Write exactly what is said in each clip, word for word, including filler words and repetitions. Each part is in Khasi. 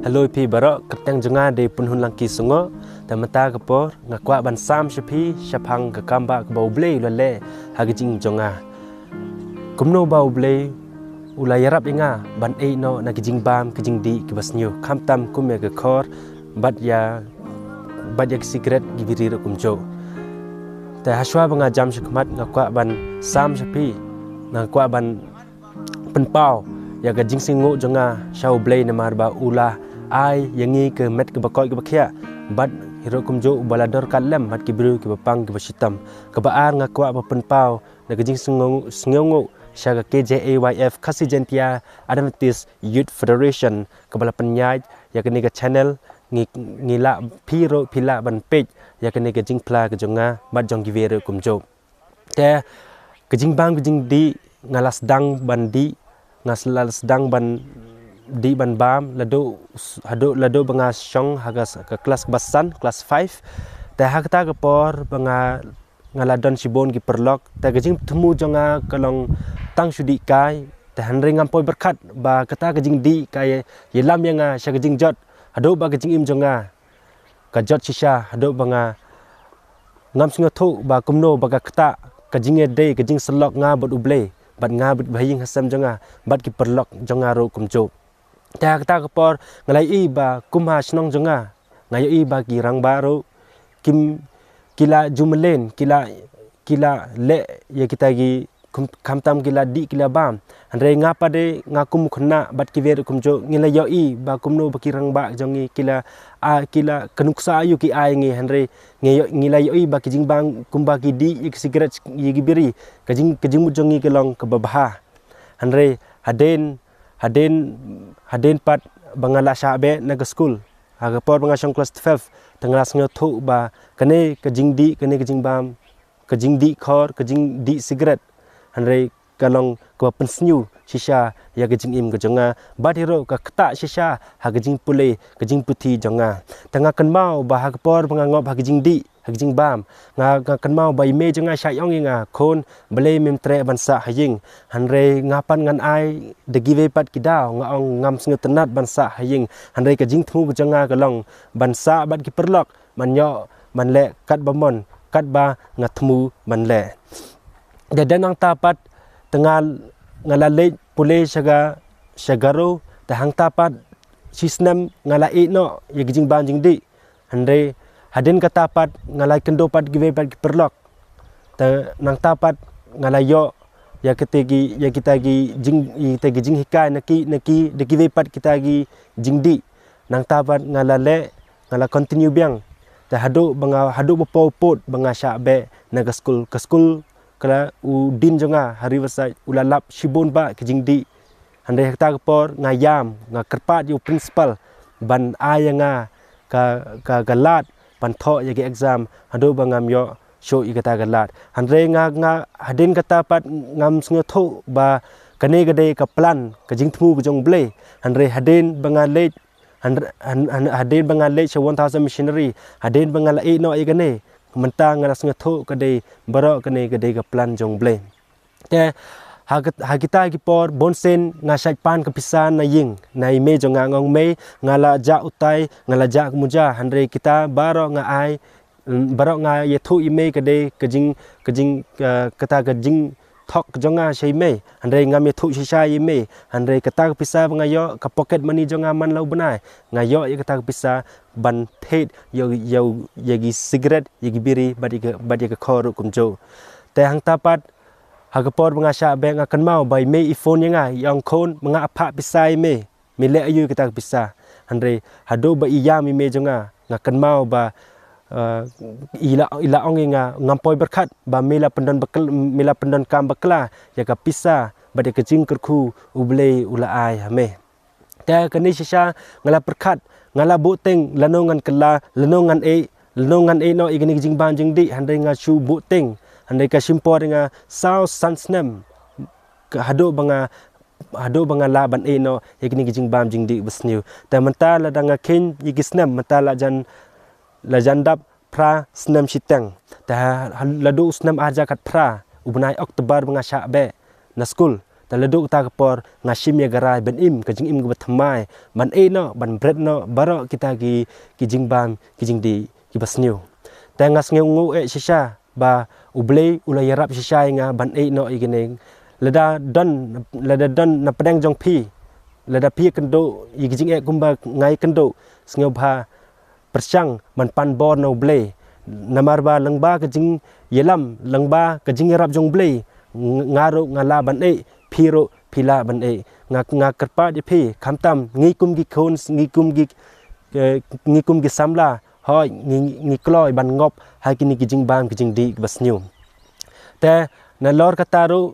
Hello phi baroh, kyrteng jong nga dei Pynhun Langki Sungo. Te mynta ka por nga kwah ban sam sha phi shaphang ka kambah kaba U Blei u la leh ha ka jingim jong nga. Kumno ba U Blei u la ïarap ïa nga ban ïeh noh na ki jingbam ki jingdih kiba sniew, khamtam kum ïa ka khor bad ïa bad ïa ki sikret ki biri ruh kumjuh. Te hashwa ba nga jam shakhmat nga kwah ban sam sha phi, nga kwah ban pynpaw ïa ka jingsngewnguh jong nga sha U Blei namar ba u la ai ïa ngi ka met kaba koit kaba khiah bad hi ruh kumjuh ba la dor ka lem bad ki briew kiba pang kiba shitom. Kaba ar nga kwah ba pynpaw na ka jingsngewnguh sha ka K J A Y F, Khasi Jaintia Adventist Youth Federation, kaba la pynïaid ïa kane ka channel. Ngi ngi lah phi ruh phi lah ban peit ïa kane ka jingphla ka jong nga bad jong kiwei ruh kumjuh. Te ka jingbam ka jingdih nga la sdang ban dih, nga la sdang ban dih ban bam ladu ladu ba nga shong ha ka klas ba san, klas five. Te ha kata ka por ba nga nga la don shibun ki paralok. Te ka jingthmu jong nga ka long tang shu dih kai. Te hynrei ngam poi pyrkhat ba kata ka jingdih ka ïalam ïa nga sha ka jingjot haduh ba ka jingim jong nga ka jot shisha haduh ba nga ngam sngewthuh ba kumno ba ka ktah ka jingïadei ka jingsyllok nga bad U Blei bad nga bad ba ïing hasem jong nga bad ki paralok jong nga ruh kumjuh. Te ha kata ka por nga la ïohi ba kum ha shnong jong nga, nga ïohi ba ki rangbah ruh kim ki la ju mlien, ki la ki la leh ïa kita ki khamtam ki la dih ki la bam. Hynrei nga pat de nga kum khynnah bad kiwei ruh kumjuh ngi la ïohi ba kumno ba ki rangbah jong ngi ki la ki la ka nuksa aïu ki ai ngi, hynrei ngi la ïohi ba ki jingbam kumba ki dih ïa ki sikret ïa ki biri, ka jingmut jong ngi ka long kaba bha. Hynrei hadien hadien hadien pat ba nga la shah beh na ka skul, ha ka por ba nga shong klas twelve, te nga la sngewthuh ba kane ka jingdih, kane ka jingbam, ka jingdih khor, ka jingdih sikret, hynrei ka long kaba pynsniew shisha ïa ka jingim ka jong nga bad hi ruh ka ktah shisha ha ka jingpule ka jingputhi jong nga. Te nga kynmaw ba ha ka por ba nga ngop ha ka jingdih ha ka jingbam, nga nga kynmaw ba i mei jong nga shah ong ïa nga, khun, balei mem treh ban sah ha ïing? Hynrei nga pat ngan ai da kiwei pat ki daw, nga ong ngam sngewtynnat ban sah ha ïing. Hynrei ka jingthmu ka jong nga ka long ban sah bad ki paralok, ban ïoh ban leh katba mon, katba nga thmu ban leh. Da dang nangta pat te nga nga la leit pule sha ka sha Garo, te hangta pat shisnem nga la ïeh noh ïa ki jingbam jingdih. Hynrei hadien kata pat nga la kynduh pat kiwei pat ki paralok. Te nangta pat nga la ïoh ïa kita ki ïa kita ki jing ïa kita ki jinghikai na ki na ki da kiwei pat kita ki jingdih. Nangta pat nga la leh, nga la continue biang. Te haduh ba nga haduh ba poi pud ba nga shah beh na ka skul, ka skul ka la u dean jong nga ha Riverside u la lap shibun bah ki jingdih. Hynrei ha kata ka por nga ïam, nga kyrpad ïa u principal ban ai ïa nga ka ka ka lad ban thoh ïa ki exam haduh ba ngam ïoh shuh ïa kata ka lad. Hynrei nga nga hadien kata pat ngam sngewthuh ba kane ka dei ka plan ka jingthmu ka jong U Blei. Hynrei hadien ba nga leit hadien ba nga leit sha One Thousand Missionary, hadien ba nga la ïeh noh ïa kane, mynta nga la sngewthuh ka dei baroh kane ka dei ka plan jong U Blei. Te ha kita ki por bun sien nga shait pan ka pisa na ïing na i mei jong nga, nga ong mei, nga la jah utai, nga la jah ka muja, hynrei kita baroh nga ai, baroh nga ïathuh ïa i mei ka dei ka jing ka jing kata ka jingthok jong nga sha i mei, hynrei ngam ïathuh shisha ïa i mei. Hynrei kata ka pisa ba nga ïoh, ka pocket money jong nga man la u bnai, nga ïoh ïa kata ka pisa ban thied ïa ïa ïa ki sikret, ïa ki biri bad ïa ka bad ïa ka khor ruh kumjuh. Te hangta pat ha ka por ba nga shah beh nga kynmaw ba i mei i phone ïa nga, i ong khun, ma nga ap pisa ïa i mei, me leh aïu ïa kata ka pisa? Hynrei haduh ba i ïam i mei jong nga, nga kynmaw ba i la i la ong ïa nga, ngam poi pyrkhat ba me la pyndon bakla, me la pyndonkam bakla ïa ka pisa bad ïa ka jingkyrkhu U Blei u la ai ha me. Te kane shisha nga la pyrkhat, nga la buhteng lano ngan kylla, lano ngan ïeh, lano ngan ïeh noh ïa kane ka jingbam jingdih, hynrei nga shu buhteng. Hynrei ka shim por ïa nga saw san snem haduh ba nga haduh ba nga lah ban ïeh noh ïa kane ka jingbam jingdih ba sniew. Te mynta lada nga kheiñ ïa ki snem, mynta la jan la jan dap phra snem shiteng. Te ha ladu u snem arhajar khatphra, u bnai October ba nga shah beh na skul, Te naduh kata ka por nga shim ïa ka rai ban im ka jingim kaba thymmai, ban ïeh noh, ban bret noh baroh kita ki, ki jingbam, ki jingdih kiba sniew. Te nga sngewnguh eh shisha ba U Blei u la ïarap shisha ïa nga ban ïeh noh ïa kine. Lada don, lada don na pdeng jong phi, lada phi ïakynduh ïa ki jingeh kumba nga ïakynduh, sngewbha pyrshang ban pan bor na U Blei. Namar ba lyngba ka jingïalam, lyngba ka jingïarap jong U Blei, ng-, nga ruh nga lah ban ïeh, phi ruh phi lah ban ïeh. Nga, nga kyrpad ïa phi, khamtam ngi kum ki khun, ngi kum ki, eh, ngi kum ki samla, hooid, ngi, ngi kloi ban ngop ha kine ki jingbam, ki jingdih kiba sniew. Te nalor kata ruh,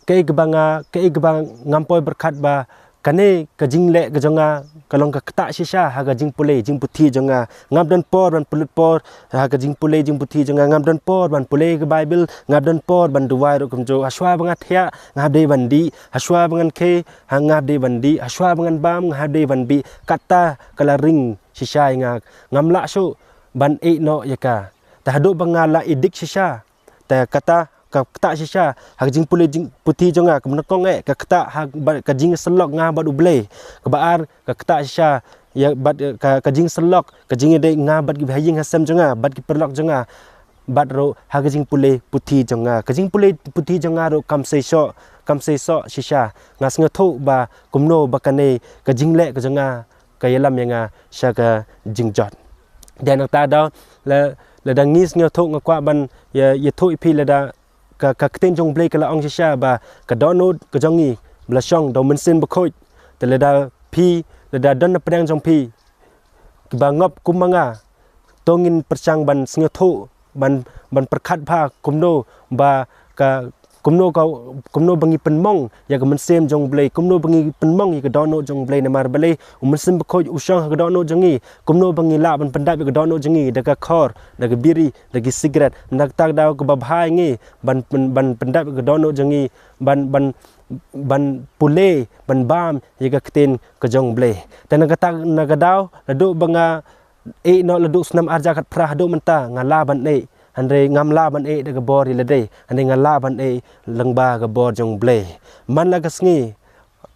kaei kaba nga, kaei kaba ngam poi pyrkhat ba kane ka jingleh ka jong nga ka long ka ktah shisha ha ka jingpule jingputhi jong nga. Ngam don por ban pynlut por ha ka jingpule jingputhi jong nga. Ngam don por ban pule ka Baibl, ngam don por ban duwai ruh kumjuh. Hashwa ba nga thiah nga hap dei ban dih, hashwa ba ngan khie ha nga hap dei ban dih, hashwa ba ngan bam nga hap dei ban bih. Kata ka la ring shisha ïa nga. Ngam lah shuh ban ïeh noh ïa ka. Te haduh ba nga la ïeh dik shisha, te kata ka ktah shisha ha ka jingpule jingputhi jong nga, kaba nyngkong eh ka ktah ha ba, ka jingïasyllok nga bad U Blei. Kaba ar ka ktah shisha ïa bad ka, ka jingïasyllok, ka jingïadei nga bad ki bahaïing hasem jong nga, bad ki paralok jong nga, bad ruh ha ka jingpule puthi jong nga. Ka jingpule puthi jong nga ruh kam seisoh, kam seisoh shisha. Nga sngewthuh ba kumno ba kane ka jingleh ka jong nga ka ïalam ïa nga sha ka jingjot. Te nangta daw, la, lada ngi sngewthuh, nga kwah ban ïa, ïathuh ïa phi lada ka, ka ktien jong U Blei ka la ong shisha ba ka dohnud ka jong ngi ba la shong da U Mynsiem Bakhuid. Te lada phi, lada don na pdeng jong phi kiba ngop kum ma nga, to ngin pyrshang ban sngewthuh, ban, ban pyrkhat bha kumno ba ka, kumno ka, kumno ba ngi pynmong ïa ka mynsiem jong U Blei, kumno ba ngi pynmong ïa ka dohnud jong U Blei. Namar balei? U Mynsiem Bakhuid u shong ha ka dohnud jong ngi. Kumno ba ngi lah ban pyndap ïa ka dohnud jong ngi da ka khor, da ka biri, da ki sikret? Nangta daw kaba bha ïa ngi ban, ban, ban pyndap ïa ka dohnud jong ngi, ban, ban, ban pule, ban bam ïa ka ktien ka jong U Blei. Te nangta, nangta daw, naduh ba nga ïeh noh, naduh snem arhajar khatphra haduh mynta, nga lah ban ïeh, hynrei ngam lah ban ïeh da ka bor ïa lade, hynrei nga lah ban ïeh lyngba ka bor jong U Blei. Man la ka sngi,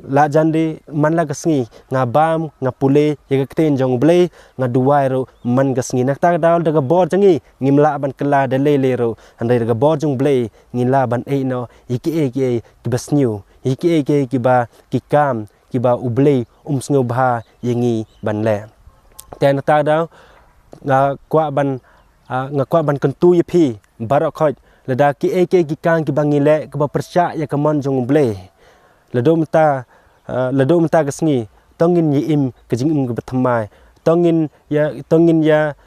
la jan de, man la ka sngi nga bam, nga pule ïa ka ktien jong U Blei, nga duwai ruh man ka sngi. Nangta daw, da ka bor jong ngi ngim lah ban kylla da lei lei ruh, hynrei da ka bor jong U Blei ngi lah ban ïeh noh ïa kiei kiei kiba sniew, ïa kiei kiei kiba, ki kam kiba U Blei um sngewbha ïa ngi ban leh. Te nangta daw, nga kwah ban, ah, nga kwah ban kyntu ïa phi baroh khoit, lada kiei kiei ki kam kiba ngi leh kaba pyrshah ïa ka mon jong U Blei, naduh mynta, ah, naduh mynta ka sngi, to ngin ïa im ka jingim kaba thymmai. To ngin ïa, to ngin ïa,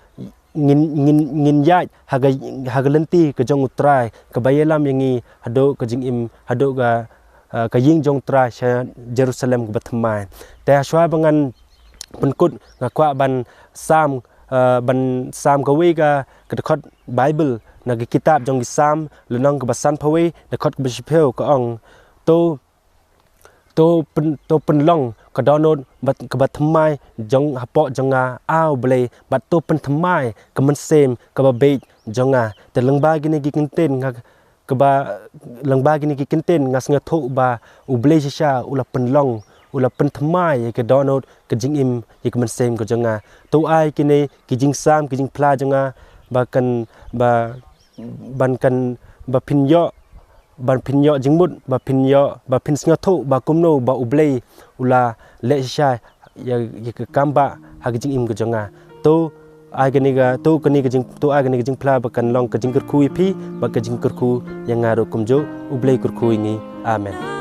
ngin, ngin, ngin ïaid ha ka, ha ka lynti ka jong U Trai, kaba ïalam ïa ngi haduh ka jingim, haduh ka, ah, ka ïing jong U Trai sha Jerusalem kaba thymmai. Te hashwa ba ngan pynkut, nga kwah ban sam, ah, ban sam kawei ka, ka dkhot Baibl na ka kitab jong ki Salm, lynnong kaba sanphew wei, dkhot kaba shiphew, ka ong: To, to pyn-, to pynlong ka dohnud bad kaba thymmai jong hapoh jong nga, A U Blei, bad to pynthymmai ka mynsiem kaba bieit jong nga. Te lyngba kine ki kyntien nga, kaba, lyngba kine ki kyntien nga sngewthuh ba U Blei shisha u la pynlong, u la pynthymmai ïa ka dohnud, ka jingim, ïa ka mynsiem ka jong nga. To ai kine ki jingsam, ki jingphla jong nga ba kan, ba, ban kan, ba phin ïoh, ban phin ïoh jingmut, ba phin ïoh, ba phin sngewthuh ba kumno ba U Blei u la leh shisha ïa, ïa ka kam ba ha ka jingim ka jong nga. To ai kane ka, to kane ka jing, to ai kane ka jingphla ba kan long ka jingkyrkhu ïa phi, ba ka jingkyrkhu ïa nga ruh kumjuh. U Blei kyrkhu ïa ngi. Amen.